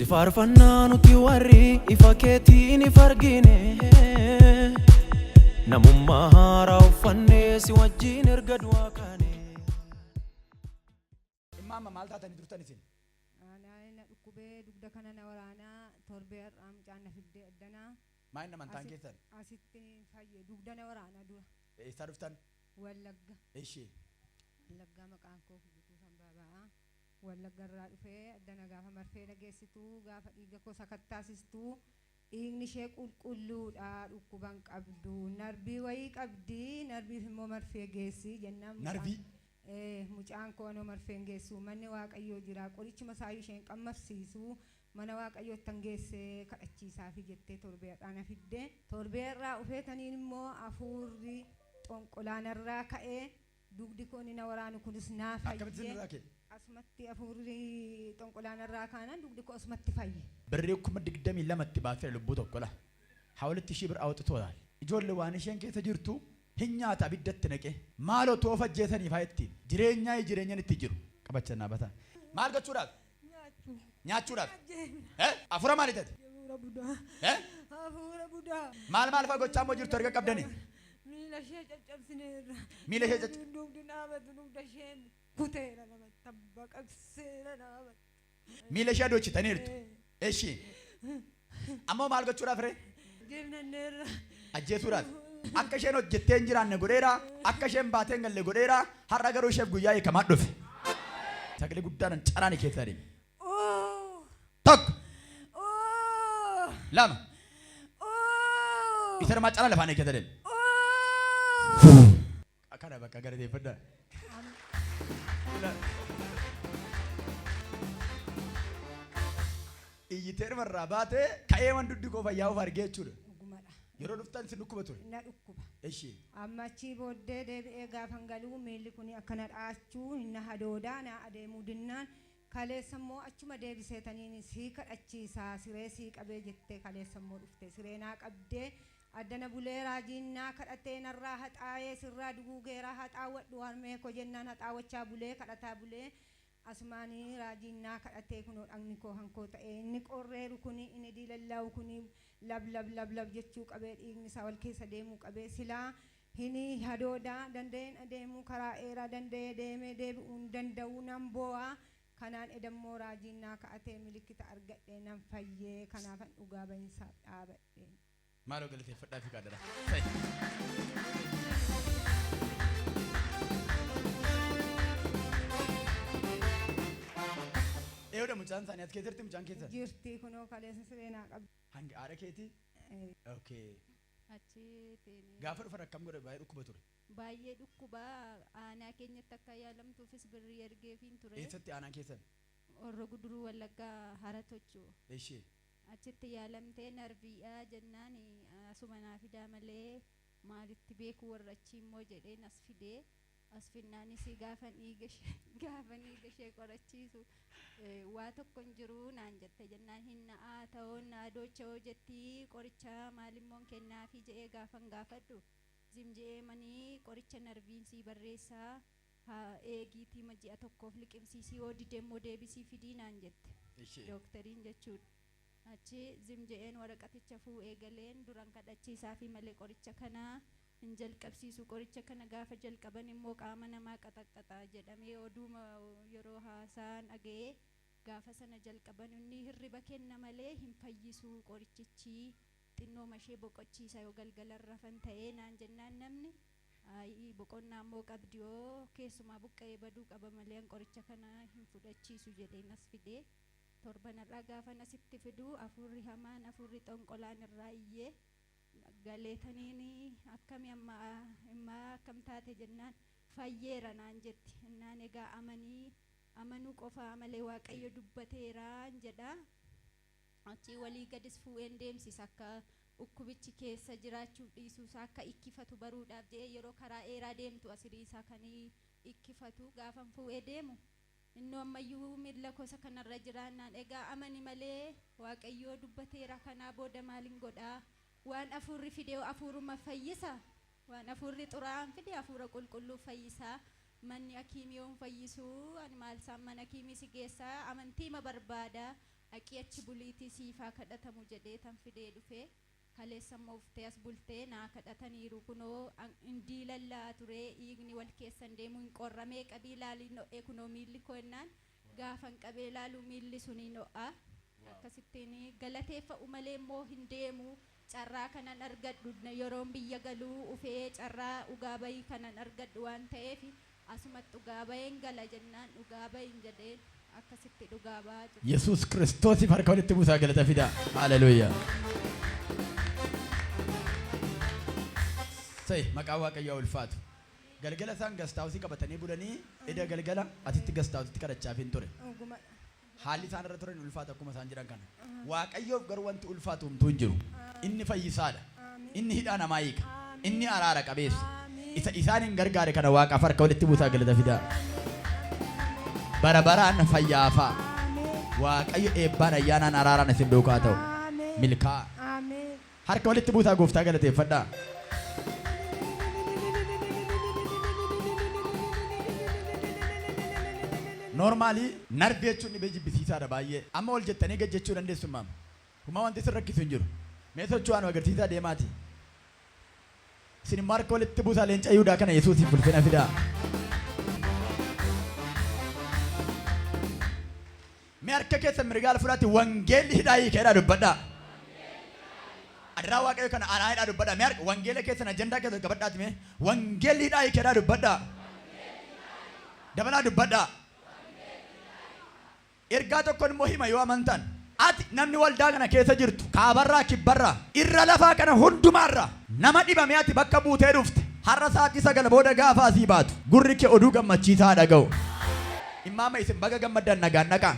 Faarfannaa nuti warri ifa keetiin if argine, namummaa haaraa uffannee si wajjin erga du'aa kaane. Dhimma amma maal taatanii turtan isin? Anaa na dhukkubee, dugda kana na waraanaa. Torbee har'aa mucaan na fiddee addanaa. Maal inni amantaan Asi- keessan? Asitti fayye. Dugda na waraanaa dura. Eessaa dhuftan? Wallagga. Ishee. Wallaggaa, maqaan koo Guutuu Sanbaabaa. Wallagga irraa dhufee addana gaafa marfee dhageessituu, gaafa dhiiga koo sakattaasistuu, dhiigni ishee qulqulluudha, dhukkuban qabdu, narbii wayii qabdi, narbiif immoo marfee geessi jennaan Narbii? Mucaan koo, anoo marfeen geessu, manni Waaqayyoo jira, qorichuma isaayyuu isheen qammafsiisu, mana Waaqayyoottan geessee kadhachiisaafi jettee torbee har'aa na fidde. Torbee har'aa ufeetaniin immoo hafuurri xonqolaanarraa ka'ee, dugdi koo inni na waraanu kunis naa Akkamitti isin fayye. irraa ka'e? Asumatti hafuurri xonqolaanarraa kaanaan dugdi koo asumatti fayye. Birrii 22,000tti baasee lubbuu tokko la. Hawalitti ishii bir awwaxitoodhaan. Ijoollee waan isheen keessa jirtu hin nyaata abiddatti naqee. Maaloo toofa ajjeesanii faa ittiin. Jireenyaa jireenyan itti jiru. Qabachan dhaabataa. Maal gochuudhaaf? Nyaachuu. Nyaachuudhaaf. Eh? Hafuura maali tate? Hafuura budaa. Eh? Hafuura budaa. Maal maal fa'aa gochaa immoo jirtu erga qabdanii? Miila ishee caccabsineerra. Miila ishee Dugdi dhaabatu, dugda isheen kuteera, namatti baqaqseera dhaabatu. Miila ishee adochitaniirtu. Eshi. Ammoo maal gochuudhaaf ree? Jennanneerra. Ajjeesuudhaaf. Akka isheen hojjettee hin jiraanne godheera. Akka isheen baatee hin galle godheera. Har'a garuu isheef guyyaa hiikamaa dhufe. Sagalee guddaan caraan keessa adeeme. Oh! Tokko, Oh! lama. Oh! Isa namaa caraan lafaan keessa adeeme. Oh! Kana bakka galateeffadhaa. Iyyitee dhumarraa baatee ka'ee waan duddi koo fayyaa of argee jechuudha. Dhugumadha. Yeroo dhuftan si dhukkuba ture. Na dhukkuba. Ishee. Amma achii booddee deebi'ee gaafan galuu miilli kun akkana dhaachuu hin na hadoodaa, na adeemuu dinnaan, kaleessa immoo achuma deebiseetaniin sii kadhachiisaa, siree sii qabee jettee, kaleessa immoo dhufte, siree naa qabdee addana bulee, raajiin naa kadhatee narraa haxaa'ee, sirraa duguugeeraa, haxaawwadhu harmee koo jennaan haxaawwachaa bulee, kadhataa bulee, asumaanii raajiin naa kadhatee, kunoo dhagni koo hankoo ta'ee, inni qorreeru kuni, inni diilallaa'u kuni lab lab lab lab jechuu qabee, dhiigni isaa wal keessa deemuu qabee, silaa hini hadoodaa, danda'een adeemuu, karaa dheeraa danda'ee deemee deebi'uu hin danda'u, nan boo'aa. Kanaan edammoo raajiin naa ka'atee milikkita argadhee nan fayyee, kanaafan dhugaa bahinsaaf dhaabadhe. Maaloo galateeffadhaa fi kaadara. Eeyoodha, mucaan isaanii as keessatti, mucaan keessan. Jirti, kunoo kaleessa siree naa qabdi. Hanga haadha keetii? Eh. Okay. Achi teenee. Gaafa dhufan akkam godhe? Baay'ee dhukkuba ture. Baay'ee dhukkubaa. Aanaa keenyatti akka yaalamtuufis birrii ergeefiin ture. Eessatti aanaan keessan? Horro Guduruu Wallaggaa, hara tochuu. Ishee. Achitti yaalamtee narviidha jennaan, asuma naa fidaa malee maalitti beeku warra achii immoo jedheen as fidee. As finnaanis gaafa dhiiga ishee qorachiisu, waa tokko hin jiru naan jette jennaan, hin na'aa ta'oon naa doocha'oo jettii, qoricha maalimmoon kennaafi jedhee gaafan gaafadhu, zim je'ee manii qoricha narviinsii barreessaa, haa eegiitii ma ji'a tokkoof liqimsiisii, yoo dide immoo deebisii fidii naan jette. Ishee. Dooktariin jechuudha. Achi zim je'een waraqaticha fuudhee galeen, duran kadhachiisaa fi malee qoricha kana hin jalqabsiisu, qoricha kana gaafa jalqaban immoo qaama namaa qaxaqqaxa jedhamee oduuma yeroo haasaan dhaga'ee, gaafa sana jalqaban inni hirriba kenna malee hin fayyisu qorichichi, xinnooma ishee boqochiisa yoo galgala rafan ta'ee naan jennaan, namni ayi boqonnaa immoo qabdi, yoo keessumaa buqqa'ee baduu qaba malee an qoricha kana hin fudhachiisu jedheen as fidee. Torbanarraa gaafan asitti fiduu hafuurri hamaan, hafuurri xonqolaan irraa iyyee galeetaniin, akkami amma immaa akkam taate jennaan, fayyeera naan jetti. Innaan egaa amanii, amanuu qofaa malee Waaqayyo dubbateeraan jedha. Achii walii gadis fuudheen deemsisa, akka dhukkubichi keessa jiraachuuf dhiisuusaa akka ikkifatu baruudhaaf jedhee, yeroo karaa dheeraa deemtu asirii isaa kan ikkifatu. Gaafan fuudhee deemu innoo ammayyuu miila kosa kanarra jiraannaan, egaa amani malee Waaqayyoo dubbateera, kanaa booda maalin godhaa? Waan afuurri fide afuuruma fayyisa, waan afuurri xuraa'aan fide afuura qulqulluu fayyisaa, manni hakiimii yoon fayyisuu ani maal isaan mana hakiimii si geessaa, amantiima barbaada. Dhaqii achi buliitii siifaa kadhatamu jedhee tan fidee dhufee kaleessa immoo uftee as bultee naa kadhataniiru kunoo hin diilallaa ture dhiigni wal keessan deemu hin qorramee qabii ilaalii no'ee kunoo miilli koo jennaan gaafan qabee ilaalu miilli suni no'a. Akkasittiin galateeffa'u malee immoo hin deemu carraa kanan argadhu yeroon biyya galuu ufee carraa dhugaa bayii kanan argadhu waan ta'eef asumatti dhugaa bayeen gala jennaan dhugaa bayin jedheen akkasitti dhugaa ba'aa jira. Yesuus Kiristoosiif harka walitti buusaa galata fidaa. Haleluuyaa. Sai maqaa Waaqayyoo ulfaatu. Galgala isaan gastaawusii qabatanii bulanii eda galgala atitti gastaawusitti kadhachaaf hin ture. Dhuguma. Haalli isaan irra turan ulfaatu akkuma isaan jiran kana. Waaqayyoof garuu wanti ulfaatu homtuu hin jiru. Inni fayyisaadha. Inni hidhaa namaa hiika. Inni araara qabeessa. Isa isaan hin gargaare kana Waaqaaf harka walitti buusaa galata fidaa. Bara baraan fayyaafaa. Waaqayyo eebbaan ayyaanaan araaraan isin duukaa ta'u. Milkaa'aa. Ameen. Harka walitti buusaa gooftaa galateeffadhaa. Normally narvii jechuun dhibee jibbisiisaadha baay'ee. Amma ol jettanii gad jechuu dandeessu maama. Humaa wanti isin rakkisu hin jiru. Mee socho'aa nu agarsiisaa deemaati. Isin immoo harka walitti buusaa leenca Yihudaa kana Yesuusiif ulfina fidaa. Mee harka keessan mirgaa ol fudhaati wangeelli hidhaa hiikeedhaa dubbadhaa. Adaraa Waaqayyo kana anaa hidhaa dubbadhaa. Mee harka wangeela keessan ajandaa keessan qabadhaati mee wangeelli hidhaa hiikeedhaa dubbadhaa. Dabalaa dubbadhaa. Ergaa tokkon immoo hima yoo amantan. Ati namni waldaa kana keessa jirtu kaabarraa kibbarraa irra lafaa kana hundumaarraa nama dhibamee ati bakka buutee dhufte har'a sa'aatii 9 booda gaafa asii baatu gurri kee oduu gammachiisaa haa dhaga'u. Immaama isin baga gammaddan nagaan dhaqaa.